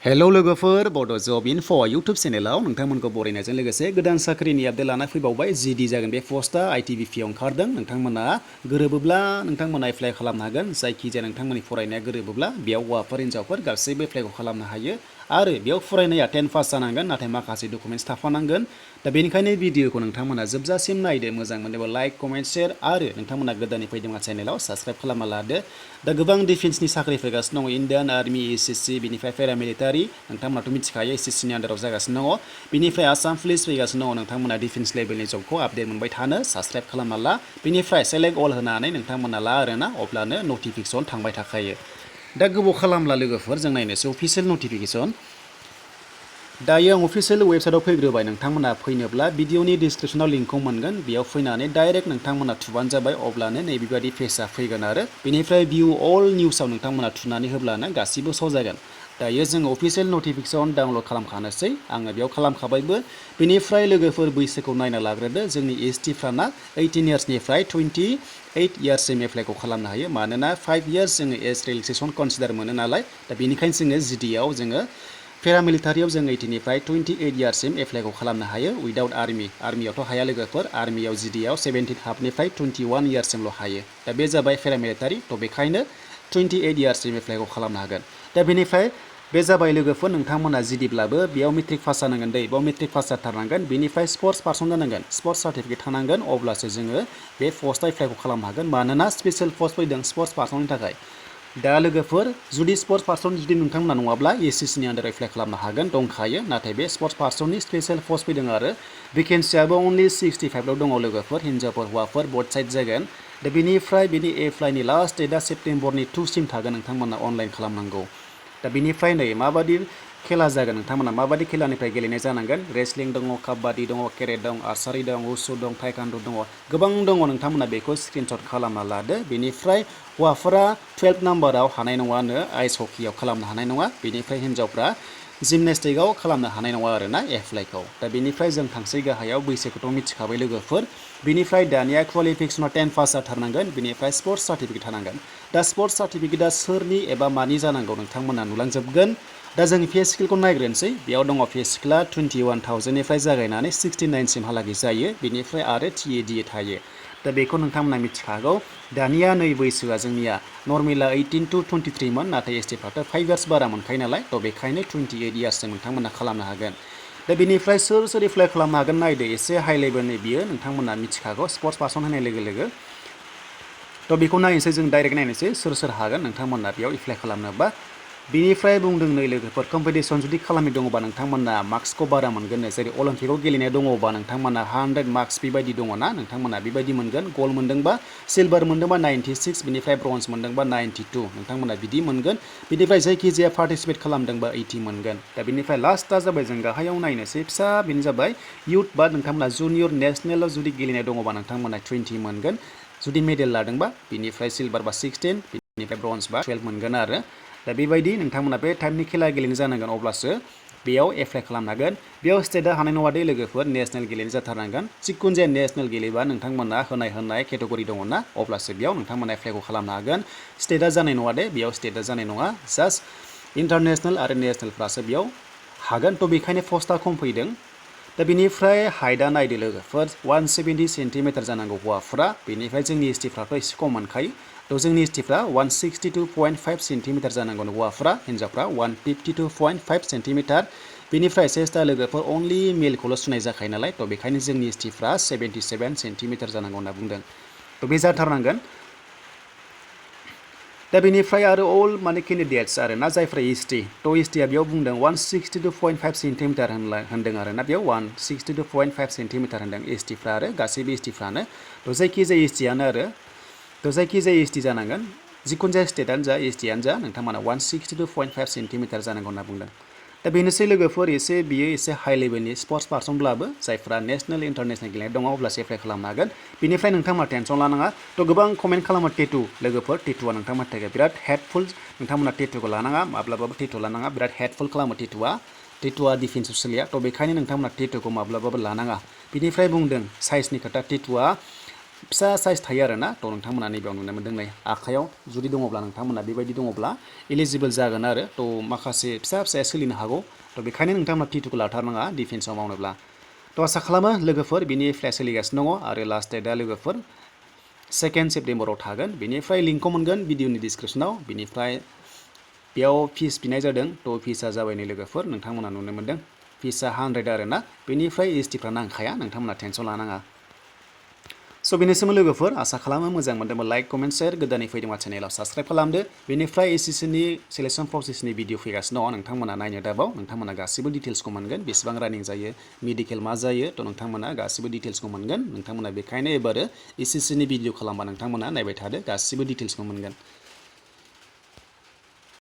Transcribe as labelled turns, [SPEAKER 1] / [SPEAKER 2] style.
[SPEAKER 1] hello लोगोफोर बड' जब info YouTube चेनेलाव नोंथांमोनखौ बरायनायजों लोगोसे गोदान साख्रिनि आपडेट लाना फैबावबाय जिडि जागोन बे पस्टआ ITBP आव ओंखारदों नोंथांमोना गोरोबोब्ला नोंथांमोना एप्लाइ खालामनो हागोन जायखिजाया नोंथांमोननि फरायनाया गोरोबोब्ला बेयाव हौवाफोर हिनजावफोर गासैबो एप्लाइखौ खालामनो हायो आरो बेयाव फरायनाया 10 पास जानांगोन नाथाय माखासे डकुमेन्ट्स थाफानांगोन दा बेनिखायनो भिडिअखौ नोंथांमोना जोबजासिम नायदो मोजां मोनोबा लाइक कमेन्ट शेयार आरो नोंथांमोना गोदानै फैदोंबा चेनेलाव साबस्क्राइब खालामना लादो दा गोबां डिफेन्सनि साख्रि फैगासिनो दङ इन्डियान आर्मि HSLC बिनिफ्राय पेरामिलिटारि नोंथांमोनाथ' मिथिखायो SSCनि आन्दाराव जागासिनो दङ बिनिफ्राय आसाम पुलिस फैगासिनो दङ नोंथांमोना डिफेन्स लेभेलनि जबखौ आपडेट मोनबाय थानो साबस्क्राइब खालामना ला बिनिफ्राय सेलेक्ट अल होनानै नोंथांमोना ला आरोना अब्लानो नटिफिकेसन थांबाय थाखायो दा गोबाव खालामला लोगोफोर जों नायनोसै अफिसियेल नटिफिकेसन दायो आं अफिसियेल वेबसाइटआव फैग्रोबाय नोंथांमोना फैनोब्ला भिडिअनि डिसक्रिपसनाव लिंकखौ मोनगोन बेयाव फैनानै डाइरेक्ट नोंथांमोना थुबानो जाबाय अब्लानो नैबेबायदि पेजआ फैगोन आरो बेनिफ्राय भिउ अल निउसाव नोंथांमोना थुनानै होब्लानो गासिबो श' जागोन दायो जों अफिसियेल नटिफिकेसन डाउनलड खालामखानोसै आङो बेयाव खालामखाबायबो बेनिफ्राय लोगोफोर बैसोखौ नायना लाग्रोदो जोंनि STफ्राना 18 इयार्सनिफ्राय 28 इयार्ससिम एप्लाइखौ खालामनो हायो मानोना 5 इयार्स जोङो एज रिलेक्सेसन कनसिडार मोनो नालाय दा बेनिखायनो जोङो जिडिआव जोङो पेरामिलिटारियाव जों 18 निफ्राय 28 इयार्ससिम एप्लाइखौ खालामनो हायो उइदाउट आर्मियावथ' हाया लोगोफोर आर्मियाव जिडिआव 17 हाफनिफ्राय 21 इयार्ससिमल' हायो दा बे जाबाय पेरामिलिटारि थ' बेखायनो 28 इयार्ससिम एप्लाइखौ खालामनो हागोन दा बेनिफ्राय बे जाबाय लोगोफोर नोंथांमोना जिडिब्लाबो बेयाव मेट्रिक पास जानांगोन दै बेयाव मेट्रिक पास जाथारनांगोन बेनिफ्राय स्पर्ट्स पार्सन जानांगोन स्पर्ट्स सार्टिफिकेट थानांगोन अब्लासो जोङो बे पस्टआव एप्लाइखौ खालामनो हागोन मानोना स्पेशल पस्ट फैदों स्पर्ट्स पार्सननि थाखाय दा लोगोफोर जुदि स्पर्ट्स पार्सन जुदि नोंथांमोना नङाब्ला SSCनि आन्दाराव एप्लाइ खालामनो हागोन दंखायो नाथाय बे स्पर्ट्स पार्सननि स्पेशल पस्ट फैदों आरो भेकेन्सियाबो अनलि 65 दङ लोगोफोर हिनजावफोर हौवाफोर बथ साइड जागोन दा बेनिफ्राय बेनि एप्लाइनि लास्ट डेटआ सेप्तेम्बरनि 2 सिम थागोन नोंथांमोना अनलाइन खालामनांगौ दा बेनिफ्राय नै माबादि खेला जागोन नोंथांमोना माबादि खेलानिफ्राय गेलेनाय जानांगोन रेसलिं दङ काबादि दङ केरेट दं आर्सारि दं उसु दं टाइकान्ड दङ गोबां दङ नोंथांमोना बेखौ स्क्रिनशट खालामना लादो बेनिफ्राय हौवाफोरा 12 नाम्बाराव हानाय नङानो आइस हकियाव खालामनो हानाय नङा बेनिफ्राय हिनजावफ्रा जिमनेस्टिकआव खालामनो हानाय नङा आरोना एप्लाइखौ दा बेनिफ्राय जों थांसै गाहायाव बैसोखौथ' मिथिखाबाय लोगोफोर बेनिफ्राय दानिया क्वालिफिकेसना 10 पास जाथारनांगोन बेनिफ्राय स्पर्ट्स सार्टिफिकेट थानांगोन दा स्पर्ट्स सार्टिफिकेटआ सोरनि एबा मानि जानांगौ नोंथांमोना नुलांजोबगोन दा जों पे स्केलखौ नायग्रोनोसै बेयाव दङ पे स्केला 21,000 निफ्राय जागायनानै 69 सिमहालागै जायो बेनिफ्राय आरो TADA थायो दा बेखौ नोंथांमोना मिथिखागौ दानिया नै बैसोआ जोंनिया नर्मेला 18 to 23 मोन नाथाय STफ्राथ' 5 इयार्स बारा मोनखायो नालाय थ' बेखायनो 28 इयार्सजों नोंथांमोना खालामनो हागोन दा बेनिफ्राय सोर एप्लाइ खालामनो हागोन नायदो एसे हाइ लेभेलनि बियो नोंथांमोना मिथिखागौ स्पर्ट्स पार्सन होनाय लोगो लोगो थ' बेखौ नायनोसै जों डाइरेक्ट नायनोसै सोर हागोन नोंथांमोना बेयाव एप्लाइ खालामनोबा बेनिफ्राय बुंदों नै लोगोफोर कम्पिटिसन जुदि खालामनाय दङबा नोंथांमोना मार्क्सखौ बारा मोनगोन जेरै अलिम्पिकआव गेलेनाय दङबा नोंथांमोना 100 मार्क्स बेबायदि दङना नोंथांमोना बेबायदि मोनगोन गल्ड मोनदोंबा सिलभार मोनदोंबा 96 बेनिफ्राय ब्रन्ज मोनदोंबा 92 नोंथांमोना बिदि मोनगोन बेनिफ्राय जायखिजाया पार्टिसिपेट खालामदोंबा 80 मोनगोन दा बेनिफ्राय लास्टआ जाबाय जों गाहायाव नायनोसै फिसा बेनो जाबाय इउथ बा नोंथांमोना जुनियर नेसनेलाव जुदि गेलेनाय दङबा नोंथांमोना 20 मोनगोन जुदि मेडेल लादोंबा बेनिफ्राय सिलभार बा 16 बेनिफ्राय ब्रन्ज बा 12 मोनगोन आरो दा बेबायदि नोंथांमोना बे टाइपनि खेला गेलेनो जानांगोन अब्लासो बेयाव एप्लाइ खालामनो हागोन बेयाव स्टेटआ हानाय नङा दे लोगोफोर नेसनेल गेलेनो जाथारनांगोन जिखुनु जाया नेसनेल गेलेबा नोंथांमोना होनाय केटेगरि दङना अब्लासो बेयाव नोंथांमोना एप्लाइखौ खालामनो हागोन स्टेटआ जानाय नङा दे बेयाव स्टेटआ जानाय नङा जास्ट इन्टारनेसनेल आरो नेसनेलफ्रासो बेयाव हागोन थ' बेखायनो पस्टआ खम फैदों दा बेनिफ्राय हाइटआ नायदो लोगोफोर 170 सेन्टिमिटार जानांगौ हौवाफ्रा बेनिफ्राय जोंनि STफ्राथ' एसे खम मोनखायो थ' जोंनि STफ्रा 162.5 सेन्टिमिटार जानांगौ हौवाफ्रा हिनजावफ्रा 152.5 सेन्टिमिटार बेनिफ्राय सेस्टा लोगोफोर अनलि मेलखौल' सुनाय जाखायो नालाय थ' बेखायनो जोंनि STफ्रा 77 सेन्टिमिटार जानांगौ होनना बुंदों थ' बे जाथारनांगोन दा बेनिफ्राय आरो अल माने केन्डिडेट्स आरो ना जायफ्रा ST थ' STआ बेयाव बुंदों 162.5 सेन्टिमिटार होनदों आरो ना बेयाव 162.5 सेन्टिमिटार होनदों STफ्रा आरो गासैबो STफ्रानो थ' जायखिजाया STआनो आरो थ' जायखिजाया ST जानांगोन जिखुनु जाया स्टेटआनो जा STआनो जा नोंथांमोना 162.5 सेन्टिमिटार जानांगौ होनना बुंदों दा बेनोसै लोगोफोर बियो एसे हाइ लेभेलनि स्पर्ट्स पार्सनब्लाबो जायफ्रा नेसनेल इन्टारनेसनेल गेलेनाय दङ अब्लासो एप्लाइ खालामनो हागोन बेनिफ्राय नोंथांमोना टेनसन लानाङा थ' गोबां कमेन्ट खालामो टेटु लोगोफोर टेटुआ नोंथांमोननि थाखाय बिराद हेल्पफुल नोंथांमोना टेटुखौ लानाङा माब्लाबाबो टेटु लानाङा बिराद हेल्पफुल खालामो टेटुआ डिफेन्सआव सोलिया थ' बेखायनो नोंथांमोना टेटुखौ माब्लाबाबो लानाङा बिनिफ्राय बुंदों साइजनि खोथा टेटुआ फिसा साइज थायो आरोना थ' नोंथांमोना नैबेयाव नुनो मोनदों नै आखायाव जुदि दङब्ला नोंथांमोना बेबायदि दङब्ला एलिजिबोल जागोन आरो थ' माखासे फिसा फिसाया सोलिनो हागौ थ' बेखायनो नोंथांमोना T2 खौ लाथारनाङा डिफेन्सआव मावनोब्ला थ' आसा खालामो लोगोफोर बिनि एप्लाइ सोलिगासिनो दङ आरो लास्ट डेटआ लोगोफोर 2 सेप्तेम्बराव थागोन बेनिफ्राय लिंकखौ मोनगोन भिडिअनि डिसक्रिपसनाव बेनिफ्राय बेयाव फिस बिनाय जादों थ' फिसआ जाबाय नै लोगोफोर नोंथांमोना नुनो मोनदों फिसआ 100 आरोना बेनिफ्राय STफ्रा नांखाया नोंथांमोना टेनसन लानाङा स' बेनोसैमोन लोगोफोर आसा खालामो मोजां मोनदोंबा लाइक कमेन्ट शेयार गोदानै फैदोंबा चेनेलाव साबस्क्राइब खालामदो बेनिफ्राय SSCनि सेलेक्सन प्रसेसनि भिडिअ फैगासिनो दङ नोंथांमोना नायनो दाबाव नोंथांमोना गासिबो डिटेल्सखौ मोनगोन बेसेबां रानिं जायो मेडिकेल मा जायो थ' नोंथांमोना गासिबो डिटेल्सखौ मोनगोन नोंथांमोना बेखायनो एबारो SSCनि भिडिअ खालामबा नोंथांमोना नायबाय थादो गासिबो डिटेल्सखौ मोनगोन